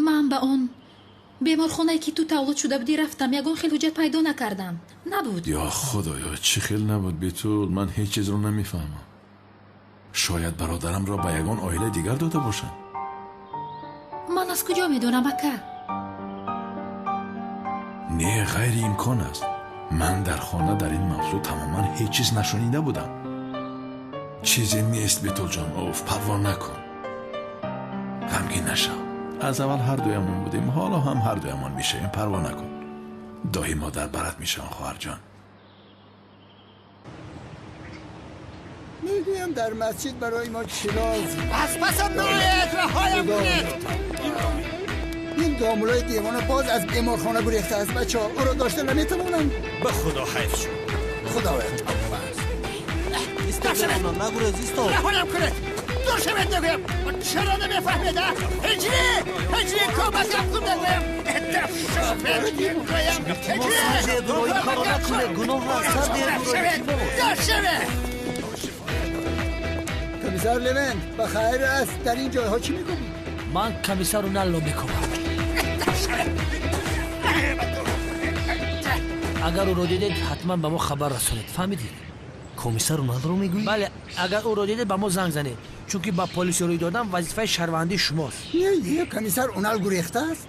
Ман ба он беморхонае ки ту тавлуд шуда будӣ рафтам, ягон хел ҳуҷҷат пайдо накардам. Набуд. Ё худоё, чӣ хел набуд, Бетул? Ман ҳеҷ чизро намефаҳмам. Шояд бародарамро ба ягон оилаи дигар дода бошанд. Ман аз куҷо медонам, ака? Не, ғайриимкон аст. Ман дар хона дар ин мавзӯъ тамоман ҳеҷ чиз нашунида будам. Чизе нест, Бетулҷон. Оф, парво накун, ғамгин нашав. Аз аввал ҳар дуямон будем, ҳоло ҳам ҳар дуямон мешавем. Парво накун, доимо дар барат мешавам, хоҳарҷон. Мегӯям, дар масҷид барои мо чироз. Пас пасам наояд, раҳоям кунед. Ин домулои девона боз аз беморхона гурехтааст. Бачаҳо, ӯро дошта наметавонам. Ба худо ҳайф шуд. Худоя, тавба. Раҳоям кунед, дур шавед, мегӯям. Чаро намефаҳмед? Ҳиҷрӣ, ҳиҷрӣ, кӯмакам кун, мегӯям. Шофер, мегӯям, ҳиҷрӣ, гуноҳ аст. Дур шавед. Комиссар Левент, ба хайр аст? Дар ин ҷойҳо чӣ мекунӣ? Ман комиссару Налло мекобам. Агар ӯро дидед, ҳатман ба мо хабар расонед, фаҳмидед? Комиссару Налро мегӯӣ? Бале, агар ӯро дидед, ба мо занг занед, чунки ба полис рӯй додан вазифаи шаҳрвандии шумост. Не, не, комиссар Унал гурехтааст?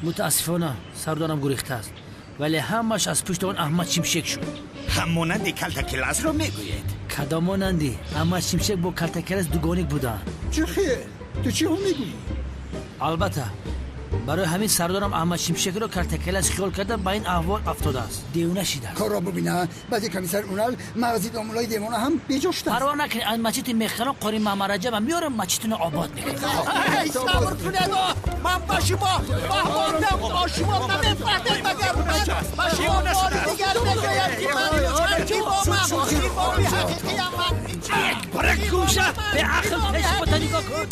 Мутаассифона, сардорам гурехтааст, вале ҳамаш аз пушти он Аҳмад Шимшек шуд. Ҳам монанди калтакеласро мегӯед? Кадом монанди? Аҳмад Шимшек бо калтакелас дугоник буданд. Чӣ хел? Ту чӣ ҳо мегӯӣ? Албатта, барои ҳамин сардорам Аҳмад Шимшекро калтакелас хиёл карда ба ин аҳвол афтодааст, девона шидааст. Корро бубина, баъди комиссар Унал мағзи домулои девона ҳам беҷо шудааст. Парво накунед, аз масҷиди Мехкалон қори Маҳмадраҷаба меорам, масҷидтонро обод мекунам. Ай, сабр кунед, ман ба шумо фаҳмондам, бо шумо намефаҳмед, магар ман ба шумо бори дигар мегӯям, ки ман имомам, имоми ҳақиқиям ман. Бара гӯша, беақл, пеш худта нигоҳ кун.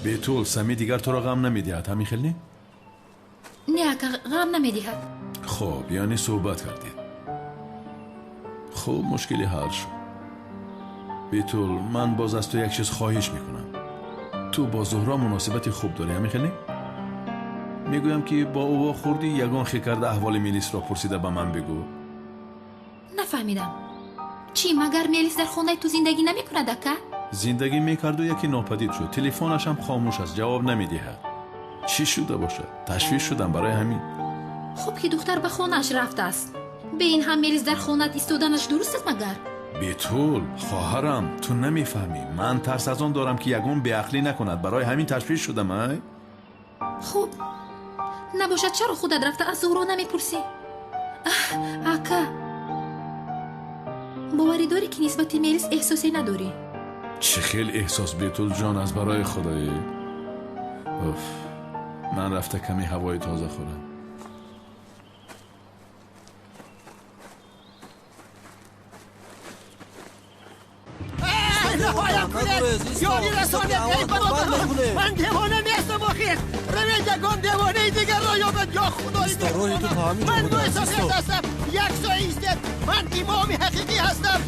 Бетул, Сами дигар туро ғам намедиҳад, ҳамин хел не? Не, ака, ғам намедиҳад. Хуб, яъне суҳбат кардед. Хуб, мушкилӣ ҳал шуд. Бетул, ман боз аз ту як чиз хоҳиш мекунам. Ту бо Зуҳро муносибати хуб дорӣ, ҳамин хел не? Мегӯям, ки бо ӯ вохӯрдӣ, ягон хел карда аҳволи Мелисро пурсида ба ман бигӯ. Нафаҳмидам. Чӣ, магар Мелис дар хонаи ту зиндагӣ намекунад, ака? Зиндагӣ мекарду яке нопадид шуд. Телефонашам хомӯш аст, ҷавоб намедиҳад. Чӣ шуда бошад? Ташвиш шудам барои ҳамин. Хуб ки духтар ба хонааш рафтааст. Бе ин ҳам Мелис дар хонаат истоданаш дуруст аст магар? Бетул, хоҳарам, ту намефаҳмӣ. Ман тарс аз он дорам, ки ягон беақлӣ накунад. Барои ҳамин ташвиш шудам, ай? Хуб, набошад, чаро худат рафта аз Зуҳро намепурсӣ? Ака, боварӣ дорӣ, ки нисбати Мелис эҳсосе надорӣ? Чӣ хел эҳсос, Бетулҷон, аз барои худоӣ. Уф, ман рафта каме ҳавои тоза хӯрам. Раҳоям кунед, ёрӣ расонед, эй бародарон. Ман девона нестам, охир. Равед, ягон девонаи дигарро ёбед, ё худои меҳрубонам. Ман мӯйсафед ҳастам, як соя истед. Ман имоми ҳақиқӣ ҳастам.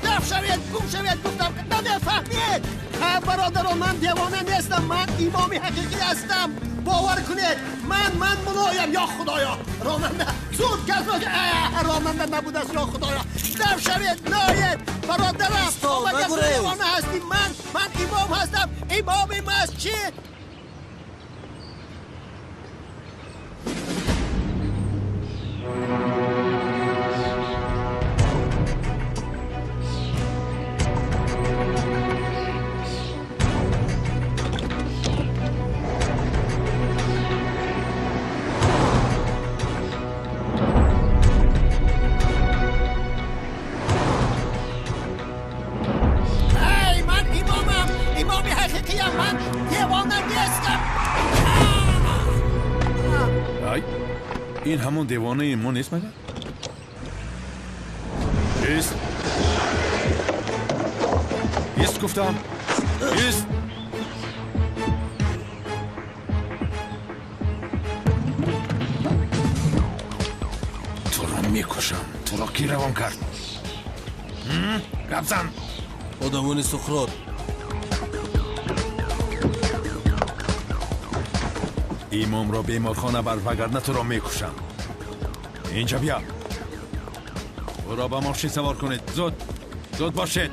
Даф шавед, гум шавед, гуфтам, намефаҳмед. Ҳа, бародарон, ман девона нестам, ман имоми ҳақиқӣ ҳастам. Бовар кунед, ман мулоям, ё худоё. Ронанда, зуд касро, ронанда набудааст, ё худоё. Даф шавед, ноед, бародарам, магар девона ҳастӣ? Ман имом ҳастам, имоми масҷид. Ай, ин ҳамон девонаи мо нест магар? Ист! Ист гуфтам! Ист! Туро мекушам. Туро кӣ равон кард? Гап зан! Одамони Суқрот. Имомро беморхона бар, вагарна туро мекушам. Инҷа бия. Ӯро ба мошин савор кунед. Зуд, зуд бошед.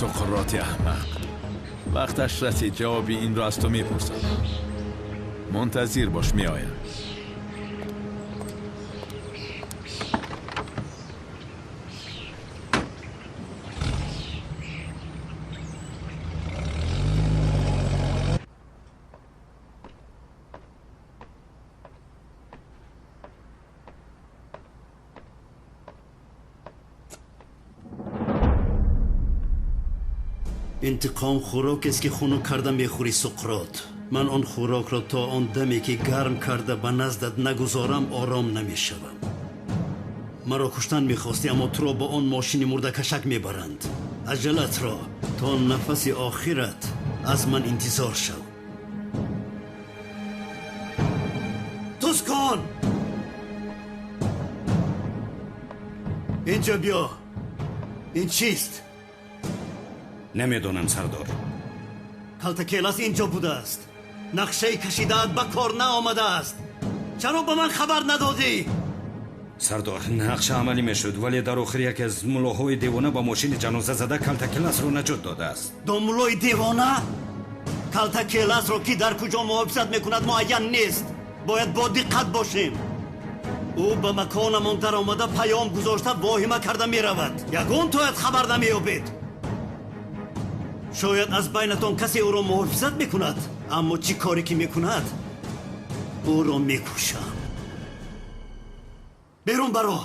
Суқроти аҳмақ, вақташ расид ҷавоби инро аз ту мепурсам. Мунтазир бош, меоям. Интиқом хӯрокест, ки хунук карда мехӯрӣ, Суқрот. Ман он хӯрокро то он даме, ки гарм карда ба наздат нагузорам, ором намешавам. Маро куштан мехостӣ, аммо туро ба он мошини мурдакашак мебаранд. Аҷалатро то нафаси охират аз ман интизор шав. Тускон! Инҷо биё. Ин чист? Намедонам, сардор. Калтакелас инҷо будааст. Нақшаи кашидаат ба кор наомадааст. Чаро ба ман хабар надодӣ? Сардор, нақша амалӣ мешуд, вале дар охир яке аз муллоҳои девона ба мошини ҷаноза зада Калтакеласро наҷот додааст. Домуллои девона? Калтакеласро ки дар куҷо муҳофизат мекунад муайян нест. Бояд бо диққат бошем. Ӯ ба маконамон даромада паём гузошта воҳима карда меравад. Ягон тоят хабар намеёбед. Шояд аз байнатон касе ӯро муҳофизат мекунад, аммо чӣ коре ки мекунад, ӯро мекушам. Берун баро!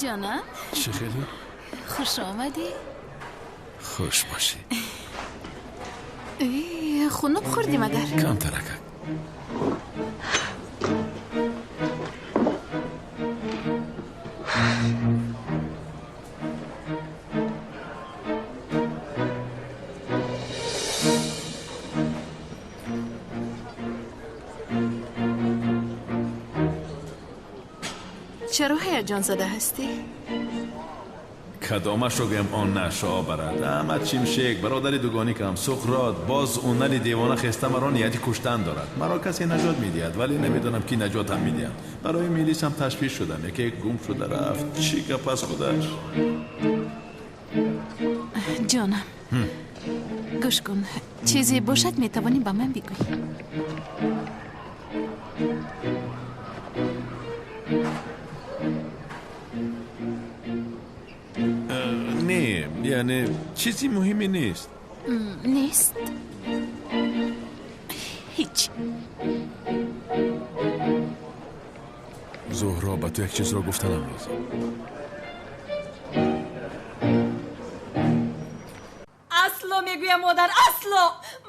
Ҷонам, чӣ хеле? Хуш омадӣ. Хуш бошӣ. Хунук хӯрдӣ магар? Камтаракак. Чаро ҳаяҷонзада ҳастӣ? Кадомашро гӯям он нашо барад? Аҳмад Шимшек, бародари дугоникам, Суқрот, боз унали девона хеста маро нияти куштан дорад. Маро касе наҷот медиҳад, вале намедонам ки наҷотам медиҳад. Барои милисам ташвиш шудам, яке гум шуда рафт. Чӣ гап аз худаш? Ҷонам, гӯш кун, чизе бошад метавонӣ ба ман бигӯӣ. Не, яъне чизи муҳиме нест. Нест? Ҳеҷ. Зуҳро, ба ту як чизро гуфтанам лозим. Асло мегӯям, модар, асло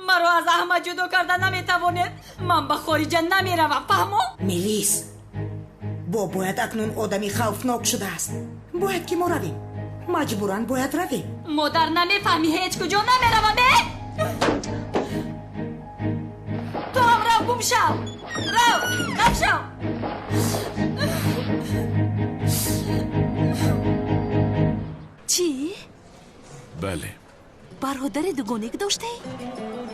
маро аз Аҳмад ҷудо карда наметавонед. Ман ба хориҷа намеравам, фаҳмо? Мелис, бо бояд акнун одами хавфнок шудааст. Бояд ки мо равем. Маҷбуран бояд равем. Модар, намефаҳмӣ, ҳеҷ куҷо намеравам. Э, ту ҳам рав, гум шав, рав, гам шав. Чӣ? Бале. Бародари дугоник доштаӣ?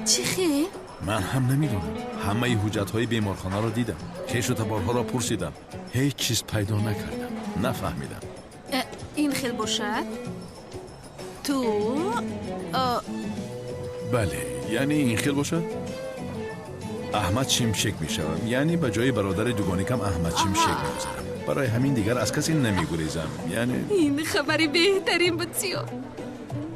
Чӣ хел? Ман ҳам намедонам. Ҳамаи ҳуҷҷатҳои беморхонаро дидам, хешу таборҳоро пурсидам, ҳеҷ чиз пайдо накардам. Нафаҳмидам. Ин хел бошад, ту Бале, яъне ин хел бошад, Аҳмад Шимшек мешавам. Яъне ба ҷои бародари дугоникам Аҳмад Шимшек мегузарам. Барои ҳамин дигар аз касе намегурезам. Яъне ин хабари беҳтарин буд, Зиё.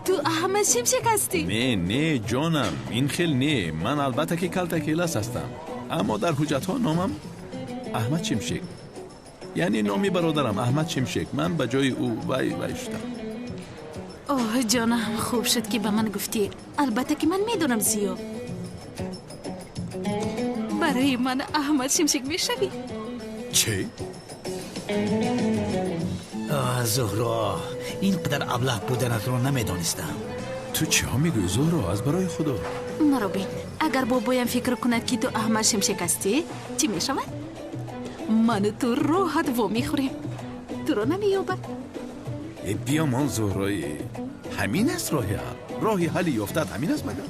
Ту Аҳмад Шимшек ҳастӣ? Не, не, ҷонам, ин хел не. Ман албатта ки Калтакелас ҳастам, аммо дар ҳуҷҷатҳо номам Аҳмад Шимшек. Яъне номи бародарам Аҳмад Шимшек. Ман ба ҷои ӯ вай вай шудам. Оҳ, ҷонам, хуб шуд ки ба ман гуфтӣ. Албатта ки ман медонам, Зиё. Барои ман Аҳмад Шимшек мешавӣ? Чӣ? Зуҳро, ин қадар аблаҳ буданатро намедонистам. Ту чиҳо мегӯӣ, Зуҳро? Аз барои Худо. Маро бин, агар бобоям фикр кунад, ки ту Аҳмад Шимшек ҳастӣ, чӣ мешавад? Ману ту роҳат вомехӯрем, туро намеёбад. Биёмон, Зуҳрои, ҳамин аст роҳи ҳал. Роҳи ҳалли ёфтаат ҳамин аст магар?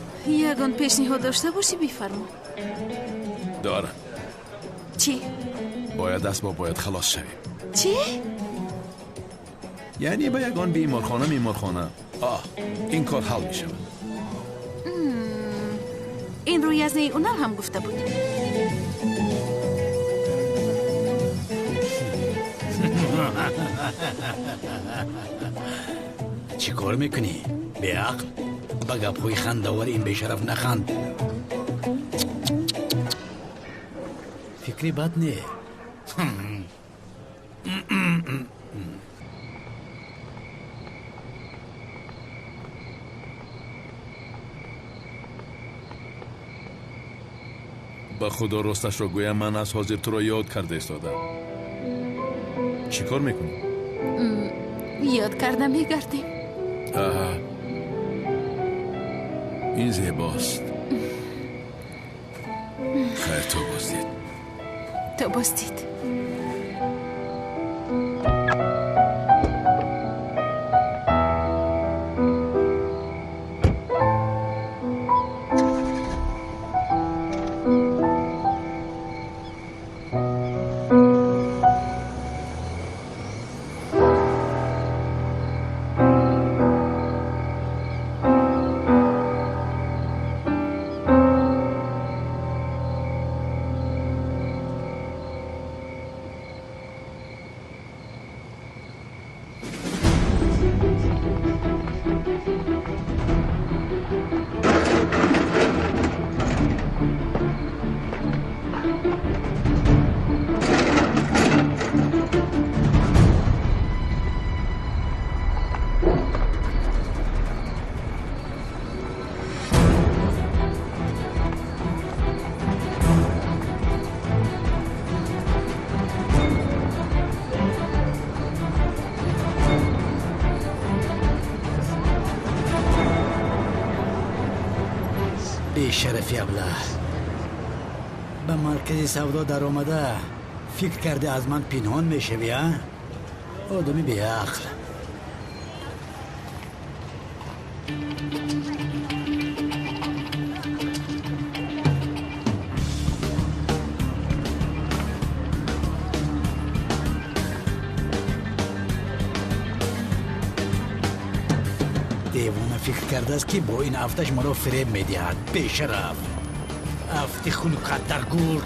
Ягон пешниҳод дошта бошӣ, бифармо. Дорам. Чӣ? Бояд аз бобоят халос шавем. Чӣ? Яъне ба ягон беморхона, меморхона. Оҳ, ин кор ҳал мешавад. Инро Язнаи Унал ҳам гуфта буд. Чӣ кор мекунӣ, беақл? Ба гапҳои хандавар ин бешараф наханд. Фикри бад не. Ба Худо, росташро гӯям, ман аз ҳозир туро ёд карда истодам. Чӣ кор мекунӣ? Ёд карда мегардем. Аҳа, ин зебост. Хайр, то боздид. То боздид. Бешарафи аблаҳ, ба маркази савдо даромада фикр карда аз ман пинҳон мешавӣ, а? Одами беақл. Девона фикр кардааст, ки бо ин афташ маро фиреб медиҳад. Бешараф, афти хунукат дар гур.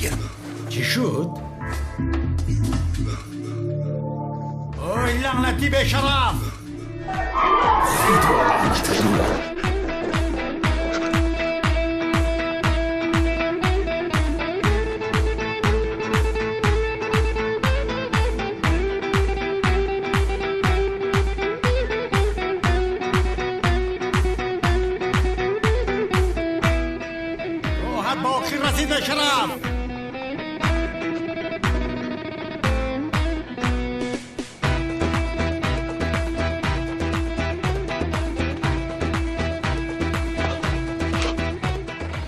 Нагир. Чӣ шуд? Ой, лаънати бешараф! Худо лаънатат кунад. Шараф!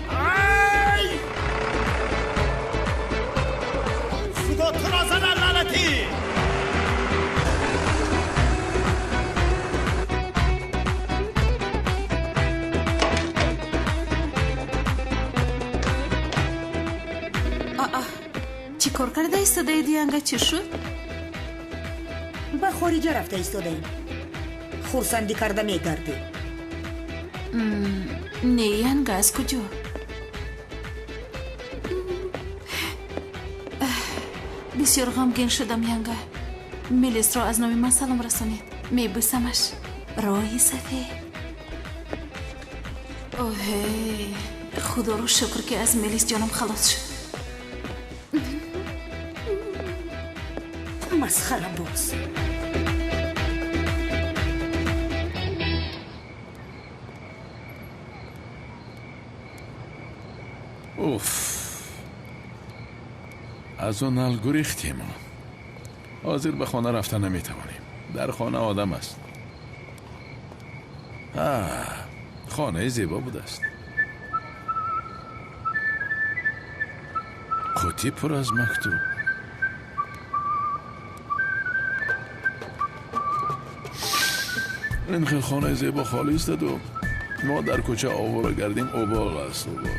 Ай! Худо туро занад, лаънатӣ! Чӣ кор карда истодаед, Янга? Чӣ шуд? Ба хориҷа рафта истодаем. Хурсандӣ карда мегардем. Не, Янга, аз куҷо? Бисёр ғамгин шудам, Янга. Мелисро аз номи ман салом расонед. Мебӯсамаш. Роҳи сафед. Оҳе, худоро шукр, ки аз Мелис ҷонам халос шуд. Масхара боз. Уф, аз он нал гурехтем. Ҳозир ба хона рафта наметавонем. Дар хона одам аст. Хонаи зебо будааст. Қутӣ пур аз мактуб. Ин хел хонаи зебо холӣ истоду мо дар кӯча овора гардем. Обол аст, обол.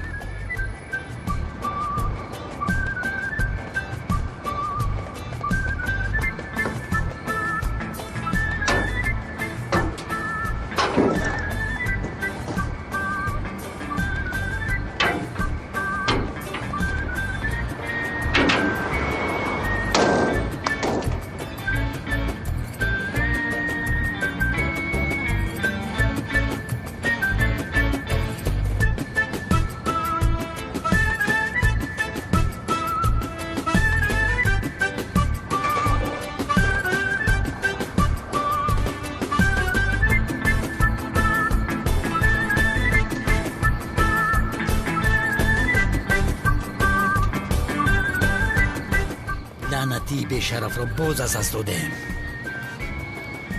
Лаънатии бешарафро боз аз даст додем.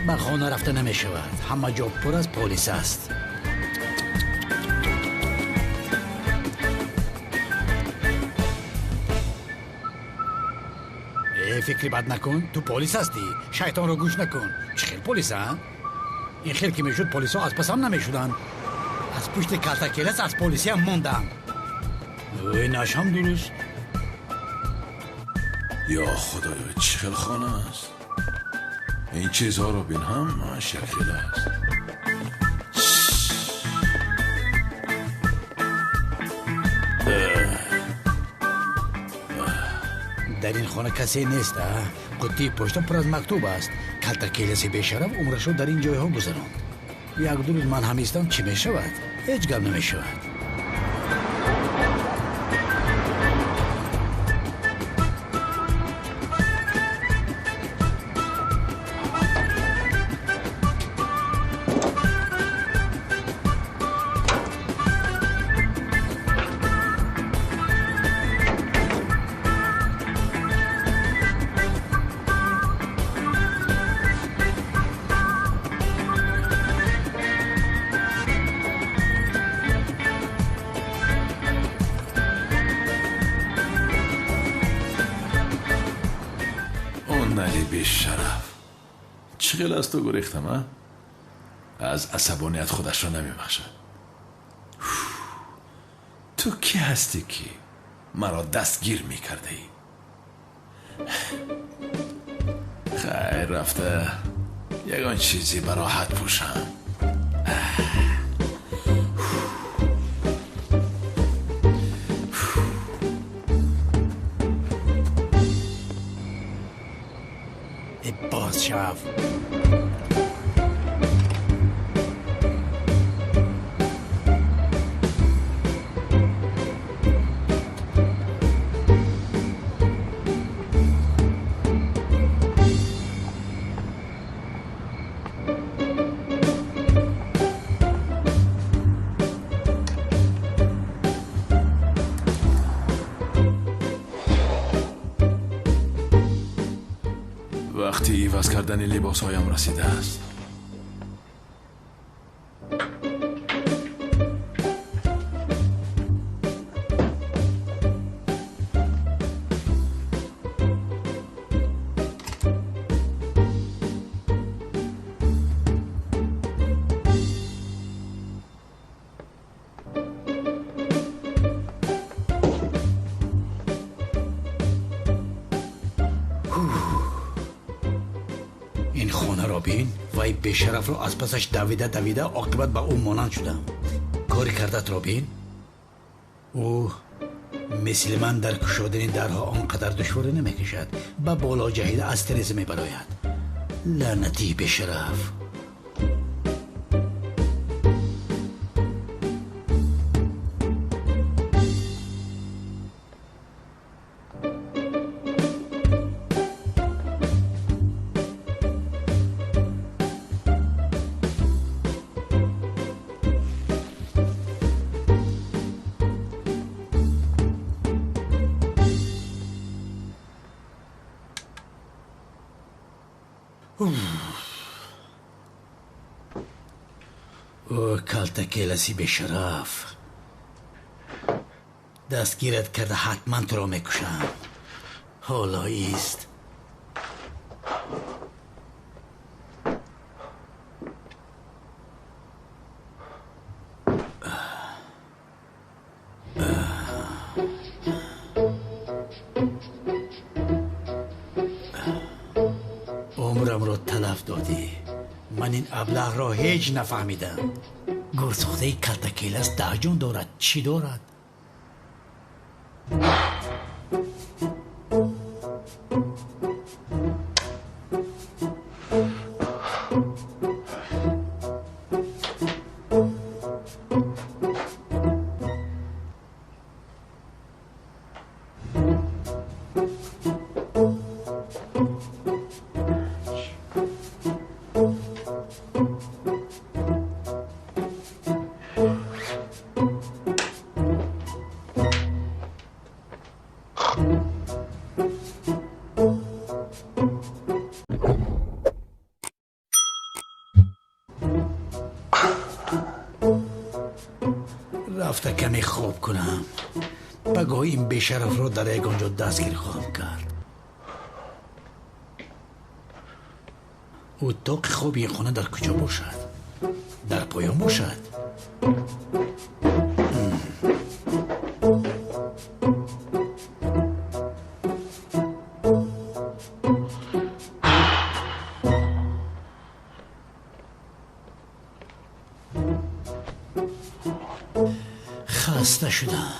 Ба хона рафта намешавад. Ҳама ҷо пур аз полис аст. Э, фикри бад накун. Ту полис ҳастӣ. Шайтонро гӯш накун. Чӣ хел полис, а? Ин хел ки мешуд, полисҳо аз пасам намешуданд. Аз пушти калтакелас аз полисиам мондам. Ой, нашам дуруст. Ё худоё, чӣ хел хона аст? Ин чизҳоро бин, ҳамааш якхел аст. Дар ин хона касе нест, а? Қуттии пошта пур аз мактуб аст. Калтакеласи бешараф умрашро дар ин ҷойҳо гузаронд. Як ду рӯз ман ҳам истам, чӣ мешавад? Ҳеҷ гап намешавад. Бешараф, чӣ хел аз ту гурехтам, а? Аз асабоният худашро намебахшад. Ту кӣ ҳастӣ, ки маро дастгир мекардаӣ? Хайр, рафта ягон чизе ба роҳат пӯшам. шав. Вақти иваз кардани либосҳоям расидааст. Ин хонаро бин, вай бешарафро аз пасаш давида давида оқибат ба ӯ монанд шудам. Кори кардатро бин. Ӯ мисли ман дар кушодани дарҳо он қадар душворӣ намекашад. Ба боло ҷаҳида аз тиреза мебарояд. Лаънатии бешараф. О, калтакеласи бешараф, дастгират карда ҳатман туро мекушам. Ҳоло ист. Умрамро талаф додӣ. Ман ин аблаҳро ҳеҷ нафаҳмидам. Гурсӯхтаи калтакелас даҳ ҷон дорад. Чӣ дорад? Рафта каме хоб кунам. Пагоҳ ин бешарафро дар ягон ҷо дастгир хоҳам кард. Утоқи хоби ин хона дар куҷо бошад? Дар поён бошад? Хаста шудам.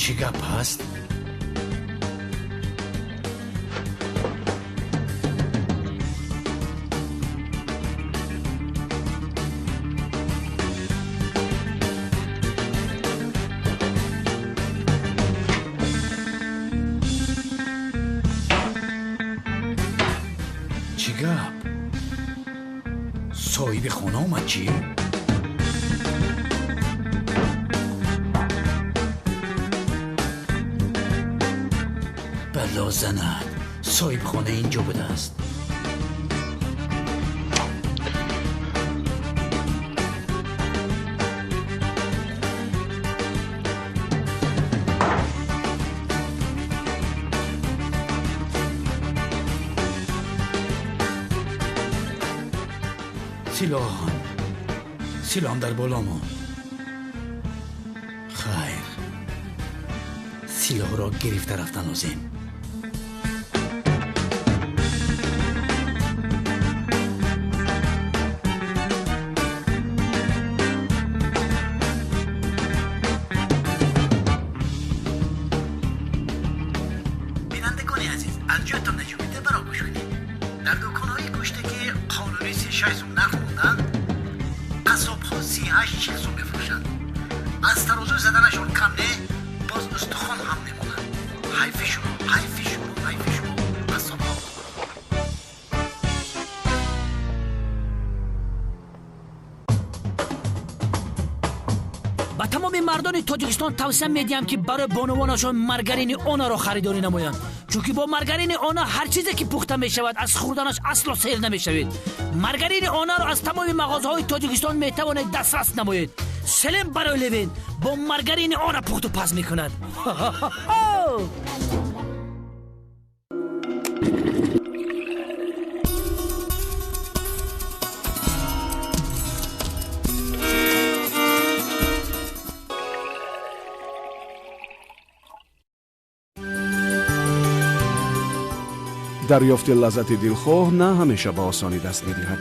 Чӣ гап ҳаст? Чӣ гап? Соҳиби хона омад чӣ? Бало занад, соҳибхона инҷо будааст. Силоҳам, силоҳам дар боло монд. Хайр, силоҳро гирифта рафтан лозим. Бинандагони азиз, аз ҷоятон наҷубида баро гӯш кунед. Дар дуконҳои гӯште ки қонунӣ 36 сум нарх монданд, қассобҳо 38-40 сум мефурӯшанд. Аз тарозу заданашон кам не, боз устухон ҳам мемонад. Ҳайфи шумо, ҳайфи шумо, ҳайфи шумо, қассобҳо. Ба тамоми мардони Тоҷикистон тавсия медиҳам, ки барои бонувонашон маргарини Онаро харидорӣ намоянд, чунки бо маргарини Она ҳар чизе ки пухта мешавад, аз хӯрданаш асло сер намешавед. Маргарини Онаро аз тамоми мағозаҳои Тоҷикистон метавонед дастрас намоед. Селем барои Левин бо маргарини Она пухту паз мекунад. Дарёфти лаззати дилхоҳ на ҳамеша ба осонӣ даст медиҳад.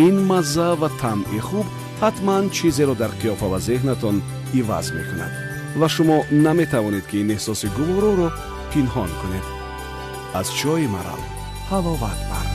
Ин мазза ва таъми хуб ҳатман чизеро дар қиёфа ва зеҳнатон иваз мекунад ва шумо наметавонед, ки ин эҳсоси гувороро пинҳон кунед. Аз чойи Марал ҳаловат бар.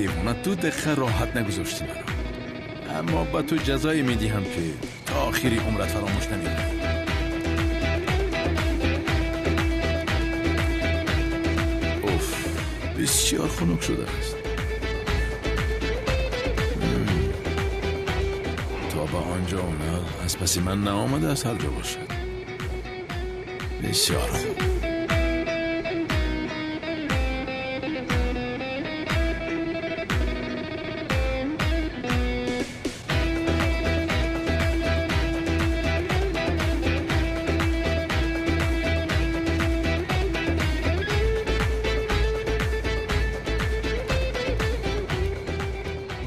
Девона, ту дақиқа роҳат нагузоштӣ маро, аммо ба ту ҷазое медиҳам, ки то охири умрат фаромӯш намекунӣ. Уф, бисёр хунук шудааст. То ба он ҷо онал аз паси ман наомадааст, ҳар ҷо бошад. Бисёр хуб.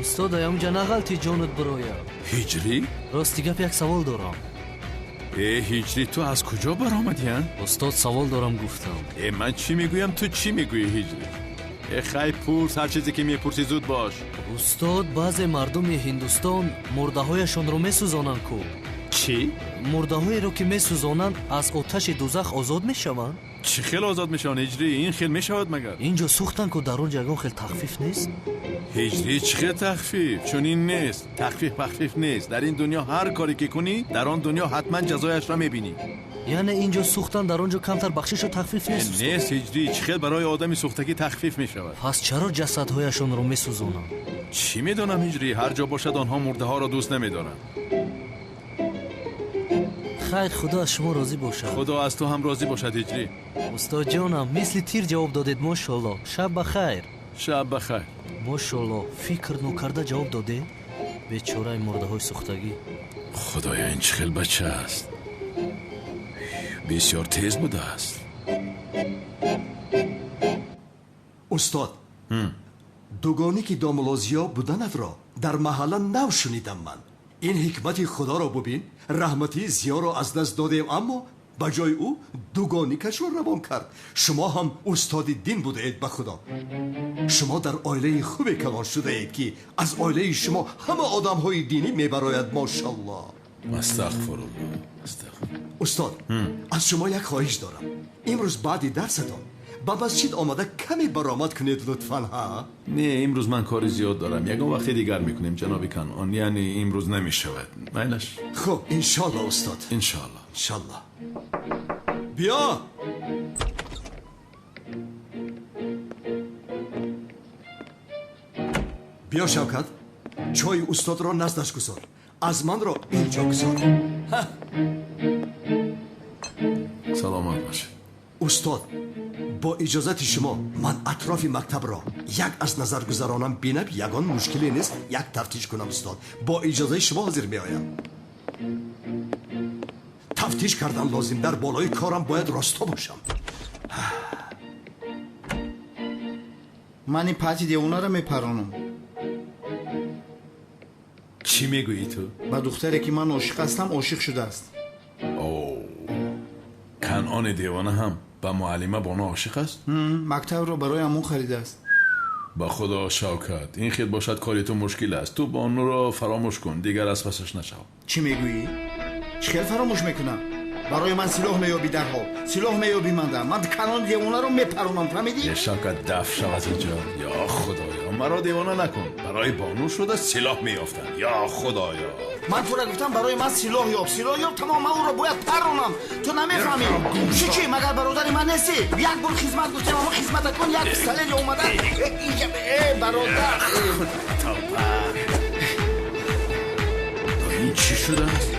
Устода, ямҷа нағалти, ҷонат бироя. Ҳиҷрӣ? Рости гап, як савол дорам. Э, Ҳиҷрӣ, ту аз куҷо баромадӣ, а? Устод, савол дорам, гуфтам. Э, ман чӣ мегӯям, ту чӣ мегӯӣ, Ҳиҷрӣ? Э, хай, пурс, ҳар чизе ки мепурсӣ, зуд бош. Устод, баъзе мардуми Ҳиндустон мурдаҳояшонро месӯзонанд ку? Чӣ? Мурдаҳоеро ки месӯзонанд, аз оташи дузах озод мешаванд? Чӣ хел озод мешаванд, Ҳиҷрӣ? Ин хел мешавад магар? Ин ҷо сӯхтанд ку, дар он ҷо ягон хел тахфиф нест? Ҳиҷрӣ, чӣ хел тахфиф? Чунин нест, тахфиф пахфиф нест. Дар ин дунё ҳар коре ки кунӣ, дар он дунё ҳатман ҷазояшро мебинӣ. Яъне ин ҷо сӯхтан, дар он ҷо камтар бахшишу тахфиф нест? Нест, Ҳиҷрӣ. Чӣ хел барои одами сӯхтагӣ тахфиф мешавад? Пас чаро ҷасадҳояшонро месӯзонанд? Чӣ медонам, Ҳиҷрӣ, ҳар ҷо бошад, онҳо мурдаҳоро дӯст намедоранд. Хайр, Худо аз шумо розӣ бошад. Худо аз ту ҳам розӣ бошад, Ҳиҷрӣ. Устодҷонам, мисли тир ҷавоб додед, мошолло. Шаб ба хайр. Шаб ба хайр. Мошолло, фикр нокарда ҷавоб додед. Бечораи мурдаҳои сӯхтагӣ. Худоё, ин чӣ хел бача аст? Бисёр тез будааст. Устод, дугоне ки домулозиё буданатро дар маҳалла нав шунидам ман. Ин ҳикмати Худоро бубин, раҳмати Зиёро аз даст додем, аммо ба ҷои ӯ дугоникашро равон кард. Шумо ҳам устоди дин будаед, ба Худо. Шумо дар оилаи хубе калон шудаед, ки аз оилаи шумо ҳама одамҳои динӣ мебарояд, мошалло. Астағфируллоҳ. Устод, аз шумо як хоҳиш дорам. Имрӯз баъди дарсатон ба масҷид омада каме баромад кунед лутфан, ҳа? Не, имрӯз ман кори зиёд дорам. Ягон вақти дигар мекунем, ҷаноби Канъон. Яъне имрӯз намешавад. Майлаш? Хуб, иншоалло, устод. Иншоалло. Иншоалло. Биё! Биё, Шавкат, чойи устодро наздаш гузор. Аз манро инҷо гузор. Саломат бошед. Устод, бо иҷозати шумо ман атрофи мактабро як аз назар гузаронам, бинам ягон мушкиле нест, як тафтиш кунам, устод. Бо иҷозаи шумо ҳозир меоям. Тафтиш кардан лозим, дар болои корам бояд росто бошам. Ман ин пати девонаро мепаронам. Чӣ мегӯӣ ту? Ба духтаре ки ман ошиқ ҳастам ошиқ шудааст. Канъони девона ҳам ба муаллима Бону ошиқ аст? Мактабро барои ҳамон харидааст. Ба худо, Шавкат, ин хел бошад кори ту мушкил аст. Ту Бонуро фаромӯш кун, дигар аз пасаш нашав. Чӣ мегӯӣ? Чӣ хел фаромӯш мекунам? Барои ман силоҳ меёбӣ дарҳол. Силоҳ меёбӣ манда. Ман Канъони девонаро мепаронам, фаҳмидӣ? Е, Шавкат, даф шав аз инҷо. Ё худоё, маро девона накун. Барои Бону шуда силоҳ меёфтанд. Ё худоё. Ман тура гуфтам барои ман силоҳ ёб, силоҳ ёб, тамом, ман ӯро бояд паронам. Ту намефаҳмӣ. Чӣ чӣ, магар бародари ман нестӣ? Як бор хизмат гуфтем, аммо хизмата кун, як пистолет омада. Э, бародар. Тавба. Ин чӣ шудааст?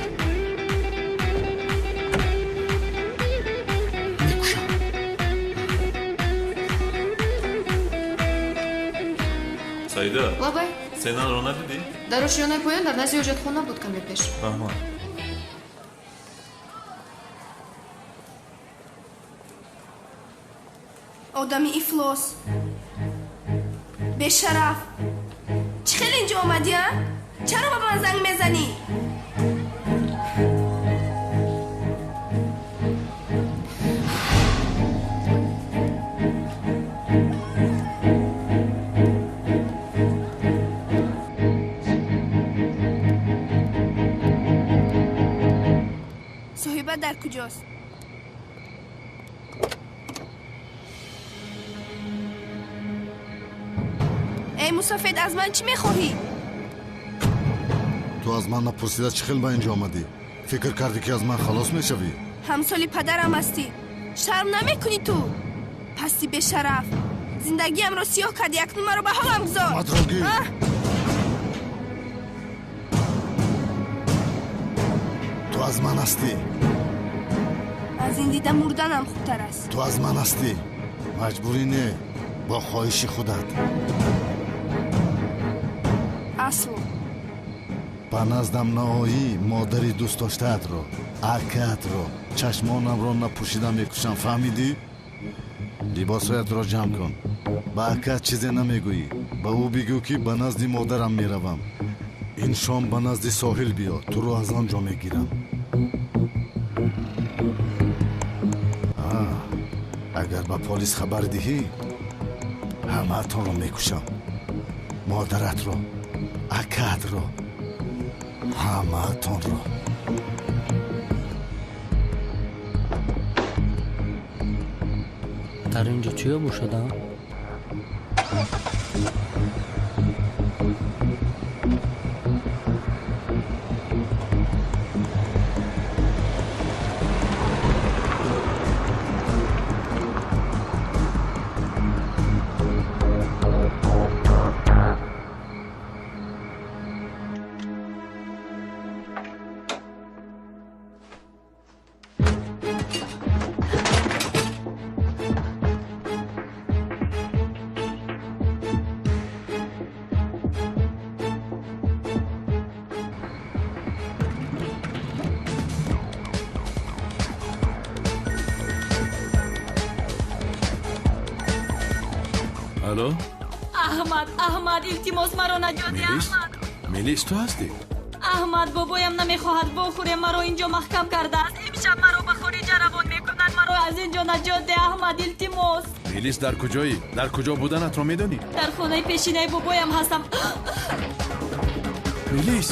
Мекушам. Саида. Лабай. Сенаро надидӣ? Дар ошёнаи поён дар назди ҳоҷатхона буд каме пеш. Раҳмат. Одами ифлос, бешараф, чӣ хел инҷо омадӣ, а? Чаро ба ман занг мезанӣ? Соҳиба дар куҷост? Эй мусофир, аз ман чӣ мехоҳӣ? Ту аз ман напурсида чӣ хел ба инҷо омадӣ? Фикр кардӣ ки аз ман халос мешавӣ? Ҳамсоли падарам ҳастӣ. Шарм намекунӣ ту? Пасти бешараф. Зиндагиамро сиёҳ кардӣ, акнун маро ба ҳолам гузор. Матроги! Ту аз ман ҳастӣ. Аз ин дида мурданам хубтар аст. Ту аз ман ҳастӣ. Маҷбурӣ не, бо хоҳиши худат. Асло. Ба наздам наоӣ, модари дӯстдоштаатро, акаатро, чашмонамро напӯшида мекушам, фаҳмидӣ? Либосҳоятро ҷамъ кун. Ба акаат чизе намегӯӣ. Ба ӯ бигӯ ки ба назди модарам меравам. Ин шом ба назди соҳил биё, туро аз он ҷо мегирам. Агар ба полис хабар диҳӣ, ҳамаатонро мекушам. Модаратро, акаатро, ҳамаатонро. Дар ин ҷо чиё бошад, а? Алло? Аҳмад, Аҳмад, илтимос маро наҷот деҳ, Аҳмад. Мелис, ту ҳастӣ? Аҳмад, бобоям намехоҳад вохӯре, маро инҷо маҳкам кардааст. Имшаб маро ба хориҷа равон мекунад, маро аз инҷо наҷот деҳ, Аҳмад, илтимос. Мелис, дар куҷоӣ? Дар куҷо буданатро медонӣ? Дар хонаи пешинаи бобоям ҳастам. Мелис!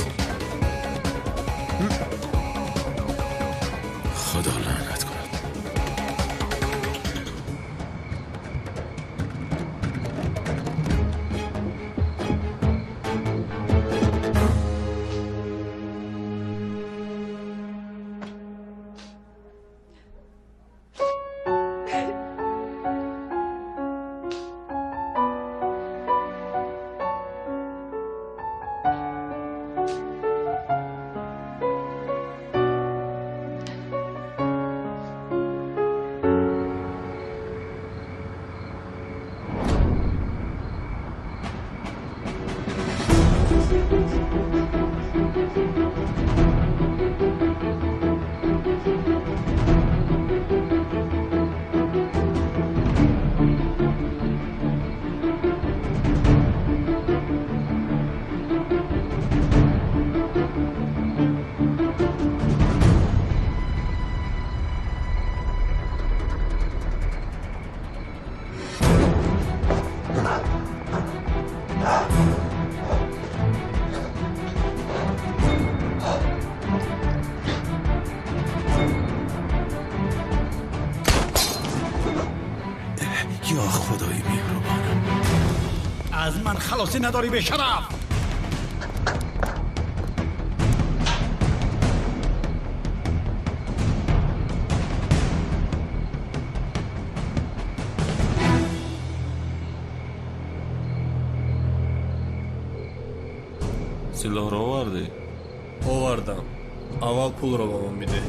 ман халосӣ надорӣ, бешараф. Силоҳро овардӣ? Овардам. Аввал пулро ба ман бидеҳ.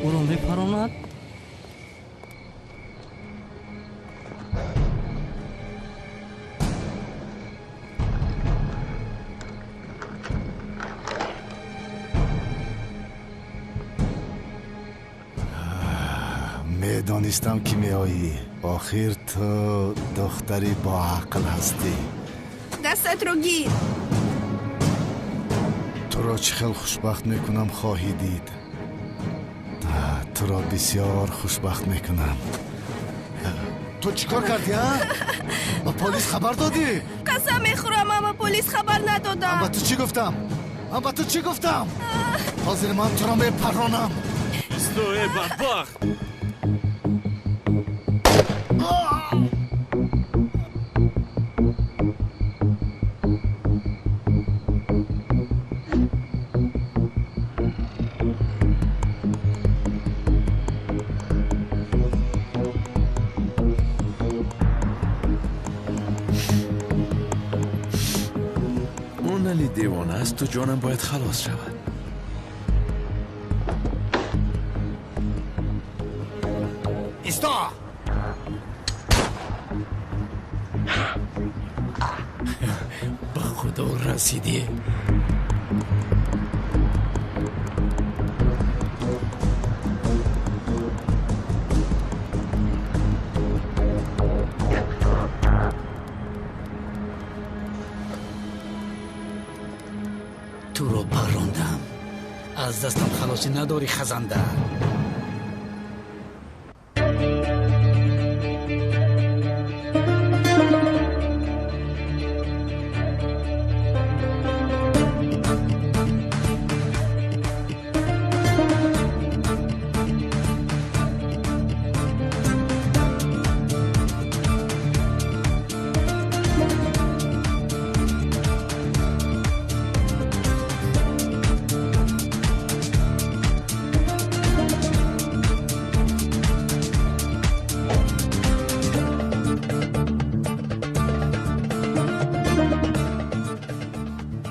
Ӯро мепаронад? Медонистам, ки меоӣ. Охир ту духтари боақл ҳастӣ. Дастатро гир. Туро чӣ хел хушбахт мекунам, хоҳӣ дид. Туро бисёр хушбахт мекунам. Ту чӣ кор кардӣ, а? Ба полис хабар додӣ? Қасам мехӯрам, ман ба полис хабар надодам. Ба ту чӣ гуфтам? Ба ту чӣ гуфтам? Ҳозир ман туро мепаронам. Исто, э бадбахт! Девона аст, ту ҷонам бояд халос шавад. Исто! Ба худо расидӣ. Аз дастам халосӣ надорӣ, хазанда.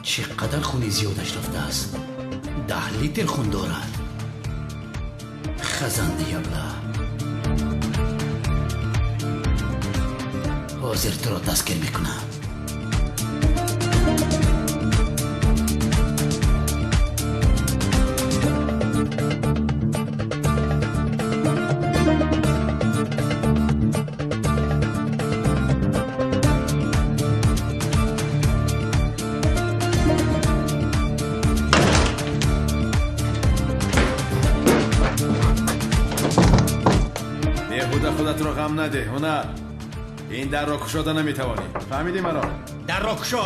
Чӣ қадар хуни зиёдаш рафтааст. 10 литр хун дорад. Хазанди ябла. Ҳозир туро дастгир мекунам. Худатро ғам наде, ҳунар. Ин дарро кушода наметавонӣ. Фаҳмидӣ маро? Дарро кушо!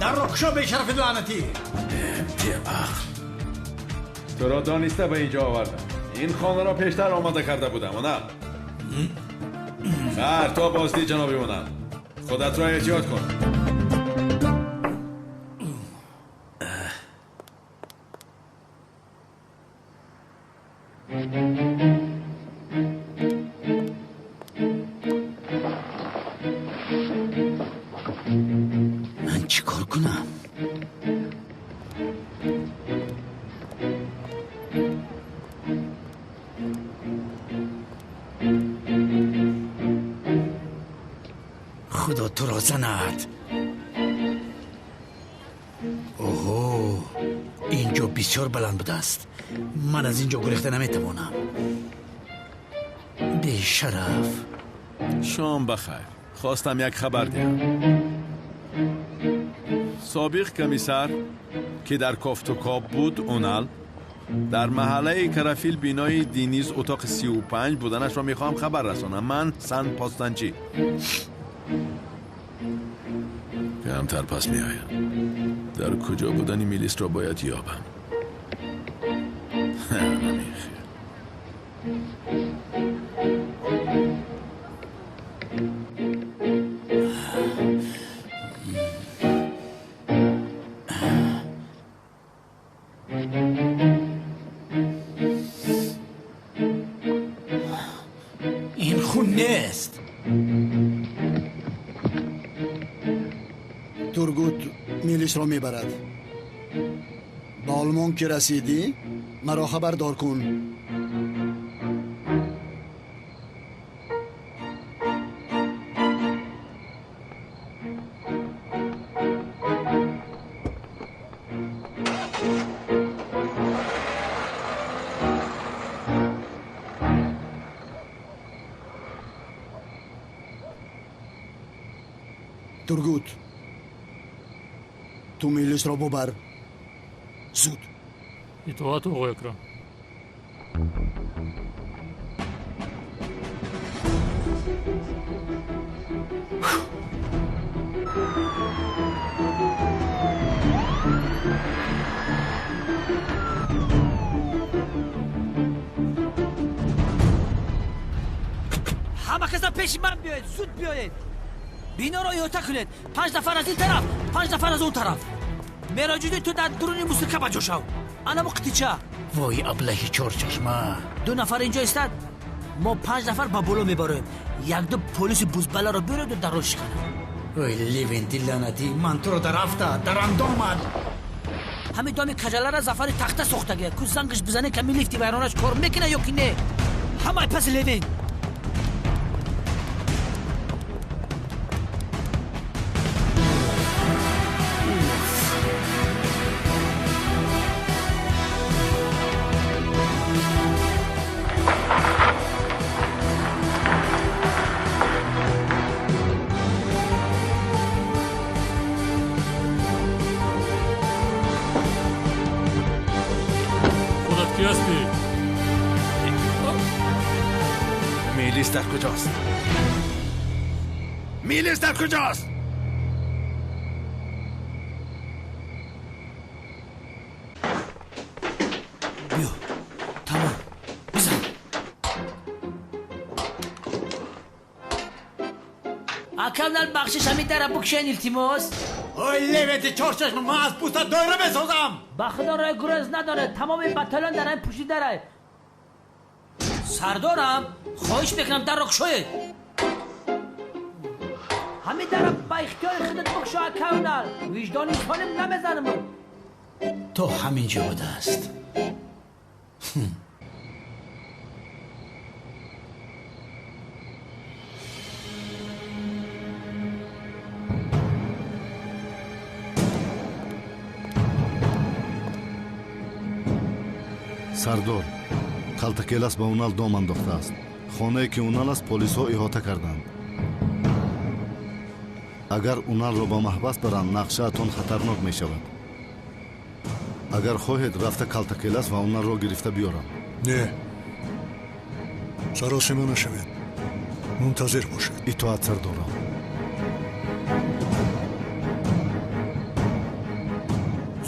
Дарро кушо, бешарафи лаънатӣ! Беақл. Туро дониста ба инҷо овардам. Ин хонаро пештар омода карда будам, ҳунар. Хайр, то боздид, ҷаноби ҳунар. Худатро эҳтиёт кун. Ман чӣ кор кунам? Худо туро занад. Оҳо, ин ҷо бисёр баланд будааст. Ман аз ин ҷо гурехта наметавонам. Бешараф. Шом бахайр. Хостам як хабар диҳам. Собиқ комиссар, ки дар кофтукоб буд, Унал, дар маҳаллаи Карафил бинои Дениз утоқи 35 буданашро мехоҳам хабар расонам. Ман Сан Постанчӣ. Камтар пас меоям. Дар куҷо будани милисро бояд ёбам. Намехел. Ин хун нест. Тургут милисро мебарад. Ба Олмон ки расидӣ, маро хабардор кун. Тургут, ту милисро бубар. Зуд. Итоат, оғои Акрам. Ҳама каса пеши ман биёед, зуд биёед. Биноро иҳота кунед. 5 нафар аз ин тараф, 5 нафар аз он тараф. Мероҷуди ту дар дуруни мусирка ба ҷо шав. Анамо қитича. Вой, аблаҳи чорчашма. 2 нафар инҷо истад, мо 5 нафар ба боло мебароем. Якду полиси бузбаларо биёреду дар роҳ шиканад. Ой, Левенти лаънатӣ, ман туро дар афта, дар андомат. Ҳамин доми каҷалара Зафари тахта сохтагия. Ку зангаш бизане, ками лифти вайронаш кор мекуна ё ки не? Ҳамаи паси Левент. Худат кӣ ҳастӣ? Мелис дар куҷост? Мелис дар куҷост? Биё, тамом, бизан. Акалнал бахшиш, ҳамин дара букшен, илтимос. Ой, левети чорчашм, ман аз пӯста доира месозам. Ба худо роҳи гурез надорад, тамоми батальон дар ҳамин пушти дарай. Сардорам, хоҳиш мекунам, дарро кушоед. Ҳамин дара ба ихтиёри худат букшо, акалнал. Виҷдони солим намезанам. То ҳамин ҷо будааст. Сардор, Калтакелас ба Унал дом андохтааст. Хонае ки Унал аст, полисҳо иҳота карданд. Агар Уналро ба маҳбас баранд, нақшаатон хатарнок мешавад. Агар хоҳед, рафта Калтакелас ва Уналро гирифта биёрам. Не, саросима нашавед, мунтазир бошед. Итоат, сардорам.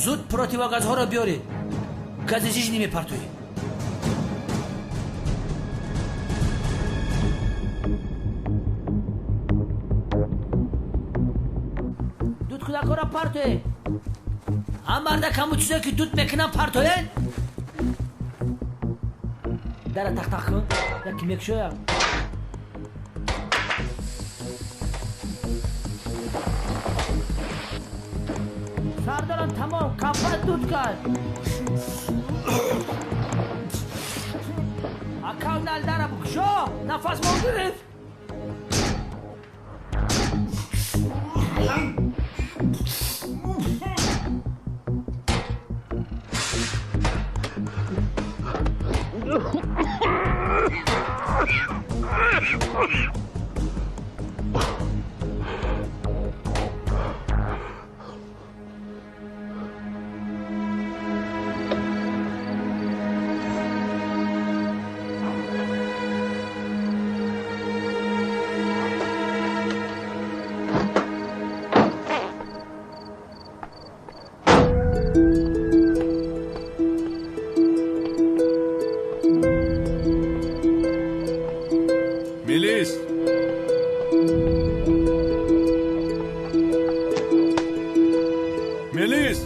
Зуд противогазҳоро биёред, гази зижни мепартоед. Дудкудакҳоро партоед. Ҳам мардак, ҳамун чизое ки дуд мекунам, партоед. Дара тақтақ кун, яки мекушоям. Сардорам, тамом, кафа дуд кард. Акалнал, дара букшо, нафас мон гирифт. Мелис! Мелис!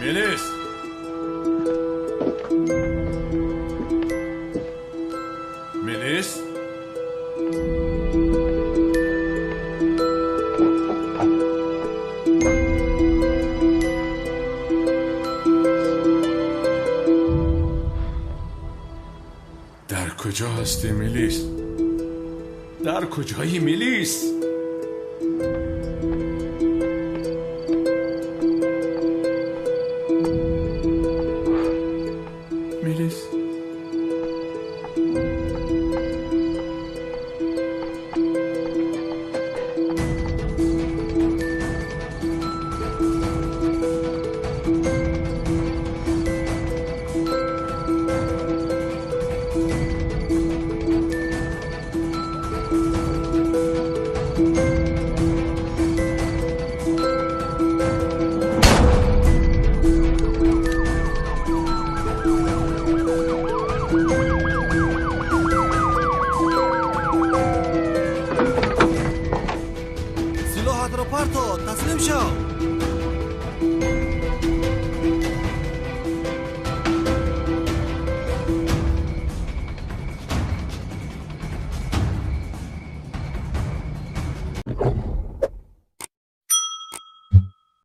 Мелис! Мелис! Дар куҷо ҳастӣ, Мелис? Дар куҷои, Мелис? Мелис? Силоҳатро парто, таслим шав.